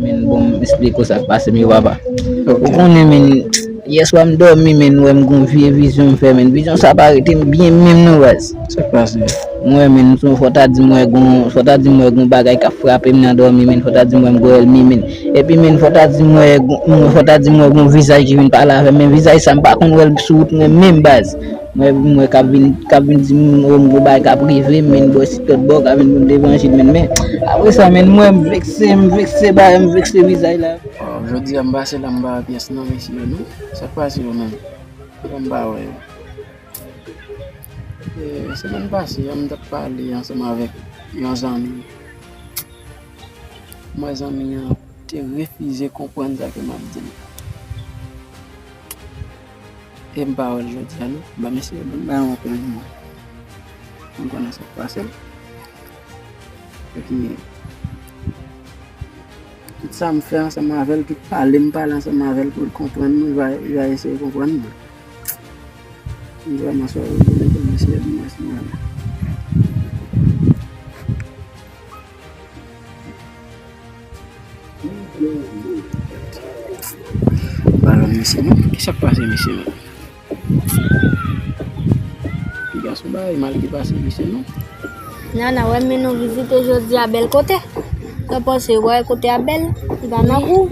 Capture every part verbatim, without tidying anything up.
Men bon, m esplike w sa k pase m yo, papa. Ou konnen, men, yèswa m dòmi, men, m wè m gon vye vizyon m fè, men. Vizyon sa pa rete m byen menm non, baz. Sa k pase? M wè, men, fò ta di m wè gon, fò ta di m wè gon bagay k ap frape m nan dòmi, men, fò ta di m wè m gon ènmi, men. Epi, men, fò ta di m wè gon, fò ta di m wè gon vizaj ki vin pale avè m, men vizaj sa m pa konn wè l sou wout mwen menm, baz. M wè, m wè k ap vin, k ap vin di m, o, m gon bagay k ap rive m, men bò si tòt bò, k ap vin pou m devanjil, men, men, apre sa, men, m wè m vekse, m vekse, bagay, m vekse vizaj la. Jodi a, m pase la, m pa wè pyès non, mesye yo, non. Sa k pase yo menm? Kòman m pa wè yo? E, semèn pase a, m t ap pale ansanm avèk yon zanmi. M wè zanmi an te refize konprann sa ke m ap di l. E m pa wè l jodi a, non. Ban m eseye ban l yon konprann mwen. M konnen sa k pase l. Epi, tout sa m fè ansanm avè l, tout pale m pale ansanm avè l pou l konprann mwen, li va, li va eseye konprann mwen. M vrèman sòri pou li, pou l eseye di mwen si mwen. Ba lòm mesye non. Kisa k pase mesye non? Ti gason bagay mal ki pase mesye non. Nana, wè men nou vizite jodi a bèl kote. Sa w panse, wè kote a bèl? Li pa nan gou.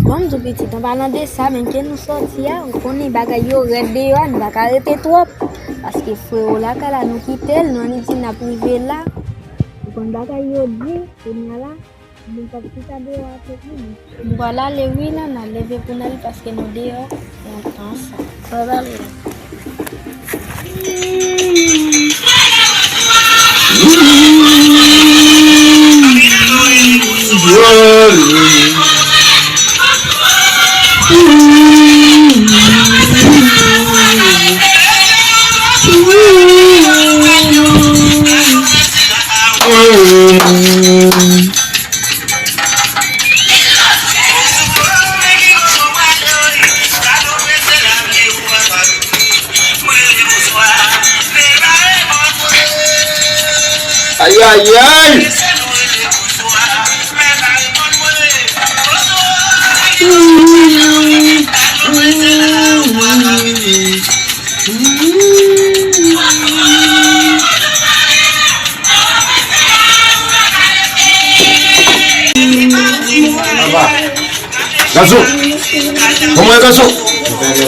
Bon, m di w pitit, an palan de sa, men ke nou sòti a, ou konnen bagay yo rèd deyò a, nou pa ka rete twòp. Paske frè w lakay la, nou kite l, nou annik di n ap rive la. Ou konn bagay yo di, kounye a la, nou p ap chita deyò a tout moun. Nou pral ale wi, Nana, leve pou n al paske nou deyò lontan sa. Pral ale. Ayayay! Papa. Gason. Kòman ye gason?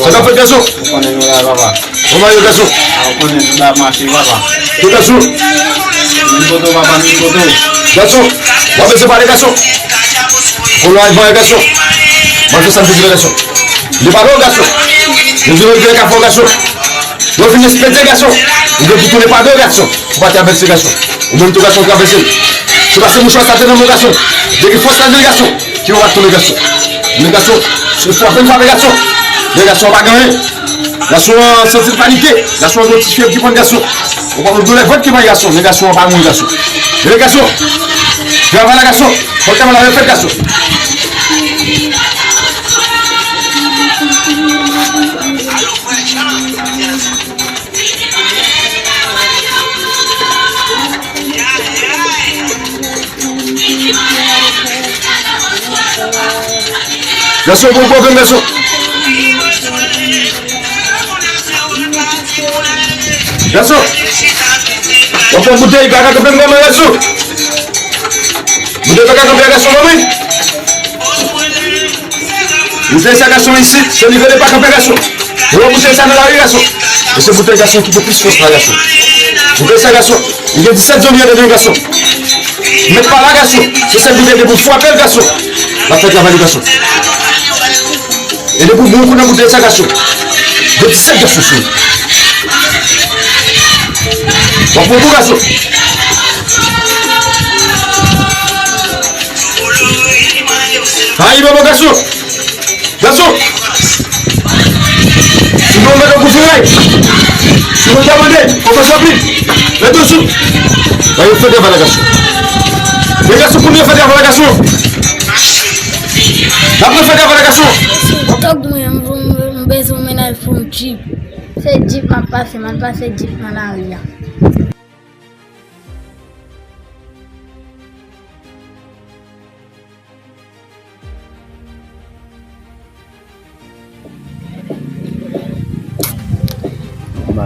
Sa k ap fèt gason? Ou konnen nou la, papa. Kòman ye gason? A, ou konnen nou la mache, papa. Yo gason. Ni kote w, papa, ni kote w. Gason. W ap bese pale gason. Ou la van gason. W ap fè sa m te di la gason. Li pa bon gason. Li di nou vye kafou gason. Yo fin espete gason. Ou gen pou tounen pa de gason. Ou pa travèse gason. Ou menm tou gason travèse l. Se pa se mouchwa sa te nan men gason. Depi fòs la nan gason. Ki ou pa tounen gason. Men gason, se fò apèn frape gason. Men gason an pa gen anyen. Gason an santi l panike. Gason an gen yon ti fyèv ki pran gason. Ou pa konn doulè vant ki bay gason. Men gason an pa mouri gason. Men gason. Travay la gason. Fò travay la fèt gason. Gason, bon pwoblèm, gason. Gason. W ap pran boutèy, pa ka kanpe m kòman, gason. Boutèy pa ka kanpe, gason, non, wi. Boutèy sa gason isit, se li rele pa kanpe gason. Yo wè boutèy sa nan lari gason. E se boutèy gason ki gen plis fòs la gason. Boutèy sa gason, li gen disèt zonbi andedan gason. Mèt pa la gason, se sèl boutèy depi w frape l gason. L ap fè travay li gason. E depi w bon kou nan boutèy sa gason. Gen disèt gason sou. W ap pran kou gason. Ayi, bòbò gason! Gason! Si nou mete w pou feray, si nou ta mande, fò fè sòpli. Mete w sou. Ba yo fè travay la gason. Men gason pou nou fè travay la gason. N ap fè travay la gason. Tòg mwen, m, m, m bezwen mennaj pou m djip. Se djip m ap pase, m al pase djip nan lari a.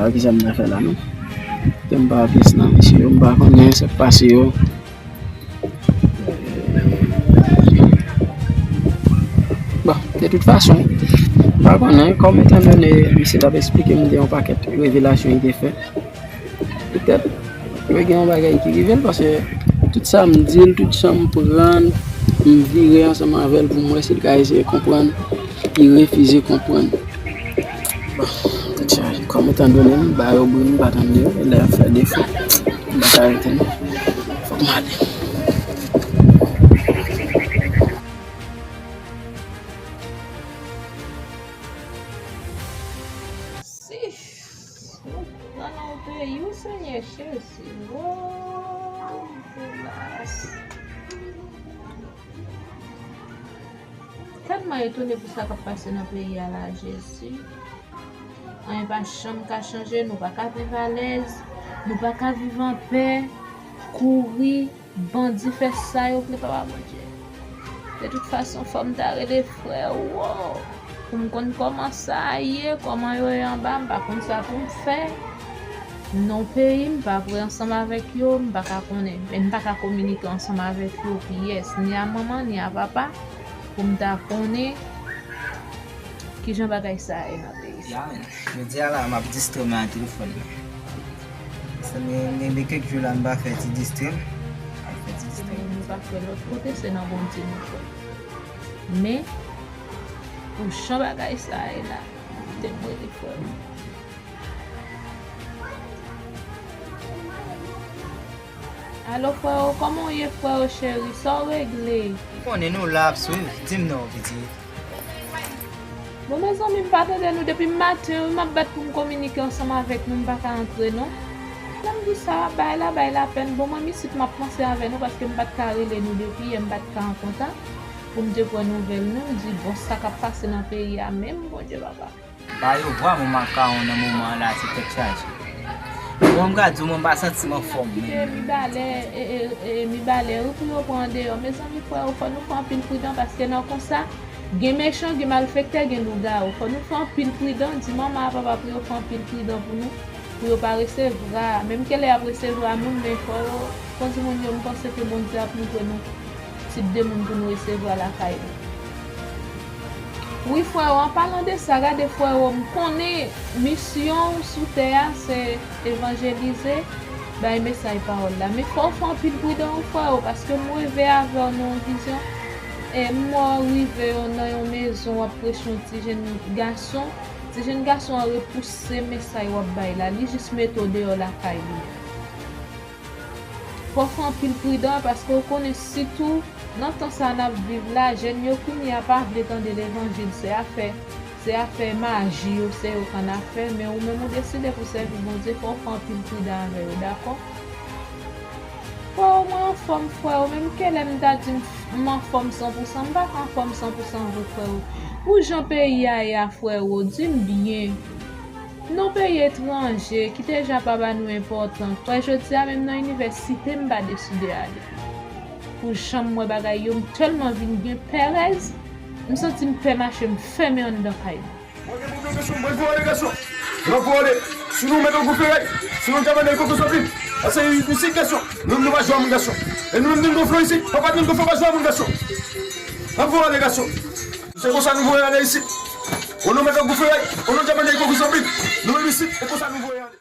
Pa wè kisa m ta fè la non. Ke m pa wè pyès nan mesye yo, m pa konnen sa k pase yo. Bon, de tout fason, m pa konnen, kòm etan done misye t ap eksplike m de yon pakèt revelasyon li te fè. Petèt, yo gen yon bagay ki rive l, paske tout sa m di l, tout jan m pran l, m vire ansanm avè l pou m wè si l ka eseye konprann, li refize konprann. Bon, tèt chaje. Kòm etan done m ba yo bri, m pa tande yo, e lè y ap fè defo, m pa ka rete non. Fòk m ale. Si nou pran nan yon peyi, o Senyè Jezi, o Jezi. Tèlman etone pou sa k ap pase nan peyi a la, Jezi. Anyen pa janm ka chanje, nou pa ka viv alèz, nou pa ka viv anpè, kouri, bandi fè sa yo vle, Papa Bondye. De tout fason, fò m ta rele frè ou, pou m konn kòman sa ye, kòman yo ye anba, m pa konn sa pou m fè. Non peyi, m pa pre ansanm avèk yo, m pa ka konnen, men m pa ka kominike ansanm avèk yo pyès, ni a manman, ni a papa, pou m ta konnen kijan bagay sa ye nan peyi sa. Ya, men, jodi a la, m ap distrè m nan telefòn nan. Sa gen, gen de kèk jou la, m pa fè ti distrè m. M ap fè ti distrè m. Nou pa fè lòt kote, se nan Bondye nou fè. Men, pou jan bagay sa ye la, te mwen li frè m. Alo freo, kòman w ye freo cheri? Sa w regle? M konnen nou la ap swiv, di m non pitit. Bon mezanmi, m pa tande nou depi maten wi, m ap bat pou m kominike ansanm avèk nou, m pa ka antre non. Lè m di sa, bay la, bay lapèn. Bon mwen m isit m ap panse avè nou paske m pa t ka rele nou depi yè, m pa t ka an kontak pou m te pran nouvèl nou, m di bon sa k ap pase nan peyi a menm, Bondye papa. Ba yo vwa mwen makawon nan moman an la, se tèt chaje. Bon, m ka di w, mwen pa santi m anfòm menm. Kite Mibalè, e, e, e, Mibalè, wi, pou yo pran deyò. Mezanmi, frè yo, fò nou fè anpil pridan, paske nan konsa, gen mechan, gen malfektè, gen lougawou. Fò nou fè anpil pridan, di manman a papa pou yo fè anpil pridan pou nou, pou yo pa resevwa. Menm ke lè y ap resevwa moun, men fò yo, fò di moun yo, m panse ke Bondye ap montre nou tip de moun pou nou resevwa lakay li. Wi, freo, an palan de sa, gade, freo, m konnen misyon w sou tè a, se evanjelize, bay mesaj pawòl la. Men fò w fè anpil pridan, wi, freo, paske m reve avè w nan yon vizyon. E m wè w rive nan yon mezon, w ap preche yon ti jenn gason. Ti jenn gason an repouse mesaj w ap bay la. Li jis mete w deyò lakay li. Fò w fè anpil pridan, paske w konnen sitou nan tan sa n ap viv la, jèn yo kounye a pa vle tande levanjil, se afè, se afè maji yo, se yo k annafè, men ou menm ou deside pou sèvi Bondye, fò w fè anpil pridan avè yo, dakò? Freo, mwen anfòm, freo, menm ke lè m ta di m, m anfòm san pou san, m pa ka anfòm san pou san vre, freo. Pou jan peyi a ye a, freo, di m byen. Non peyi etranje ki deja pa ba nou enpòtans. Wè jodi a menm nan inivèsite m pa deside ale. Pou jan m wè bagay yo, m tèlman vin gen pèrèz, m santi m pè mache m fèmen anndan kay mwen. Mwen gen pwoblèm gason, mwen vwole gason. Mwen vwole. Si nou met yon gwo feray, si nou djaman nan koko sòti. Ase isit gason. Nou nou pa jwe moun gason. E nou menm nou gwo flan isit, papa nou gwo flan pa jwe moun gason. Mwen vwole gason. Se konsa nou voye ale isit. Ou nou met yon gwo feray, ou nou djaman nan koko sòti. Nou menm isit, e konsa nou voye ale.